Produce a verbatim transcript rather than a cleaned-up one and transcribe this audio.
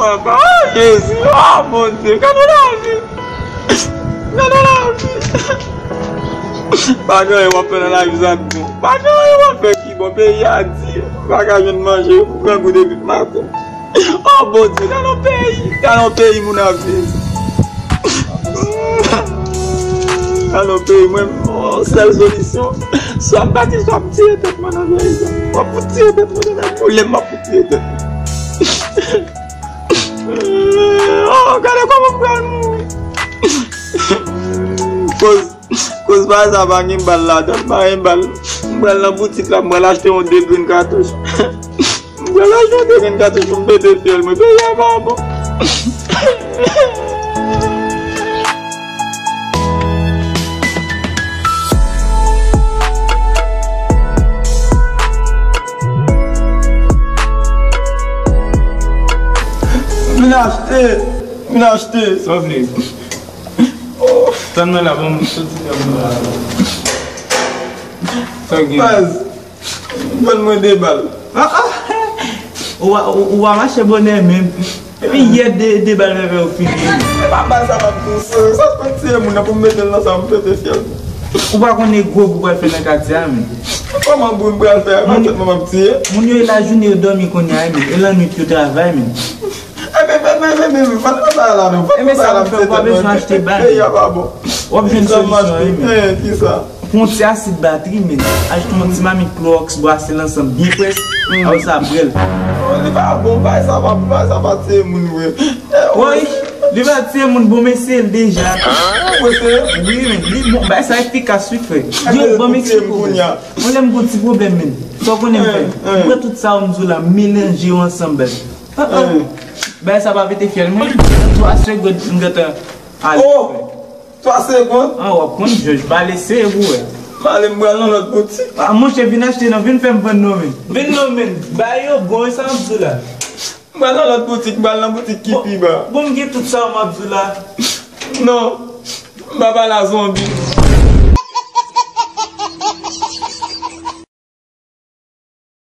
Papa, oh Jezi, oh Bondye, gade lavi. Gade lavi. Pa gen anyen w ap fè nan lavi sa k bon. Pa gen anyen w ap fè ki bon. Peyi a di, ou pa ka jwenn manje, ou grangou depi maten. Oh Bondye, gade yon peyi, gade yon peyi moun ap viv. Gade yon peyi, mwen, yon sèl solisyon, swa m pati, swa m tiye tèt mwen nan peyi sa. M ap fout tiye tèt mwen nan pou lè m ap fout tiye tèt mwen. Oh, gade kòman m pral mouri. Koz, koz bagay sa pa gen bal ladan, pa gen bal. M pral nan boutik la, m pral achte yon de grenn katouch. M pral achte yon de grenn katouch pou m pete fyèl mwen. Peyi a pa bon. Vin achte, vin achte. Sa w vle? Tann mwen la, ban m soti nan mwen la. Sa w gen? Baz, vann mwen de bal. Ah, ah. Ou a, ou, ou a mache bonè menm. Epi yè de, de bal vèvè ou fini. E pa bal sa m ap di w, sa, sa se pou tiye moun nan pou m mete l nan sa m pete fyèl. Ou pa konnen gwo bou pral fè nan katye a, men. Kòman bou m pral fè a? Moun, tèt mwen m ap tiye. Moun yo e lajounen yo dòmi kounye a, men. E lannwit yo travay, men. E men, men, men, men, men, vann mwen bagay la non. Vann mwen bagay la, m tiye tèt mwen. Peyi a pa bon. W ap jwenn solisyon, wi, men. Kisa? Pran yon ti asid batri, men. Ajoute yon ti mamit klowòks, brase l ansanm byen près. Apre sa, bwè l. Oh, li pa bon, bagay sa pa, bagay sa pa tiye moun vre. Woy, li pa tiye moun, bon, m eseye l deja. Ou eseye? Wi, men, li bon, bagay sa efikas, wi, frè. Yo, ban m eksplike w. Mwen, lè m gon ti pwoblèm, men. Sa w konnen m fè? M pran tout sa w m di w la, m melanje yo ansanm, bèl. Ah, ah. Bagay sa pa pete fyèl, mwen. Twa segonn, m gentan ale. Oh! Twa segonn? Ah, w ap konn, jòj, pa lese pou wè. M ale, m pral nan lòt boutik. Ah, monchè, vin achte non, vin fè m vann non, men. Vin non, men. Bagay yo bon, e sa m ap di w la. M pral nan lòt boutik, m pral nan boutik ki pi ba. Bon, m gen tout sa w m ap di w la. Non, m pa pale a zonbi.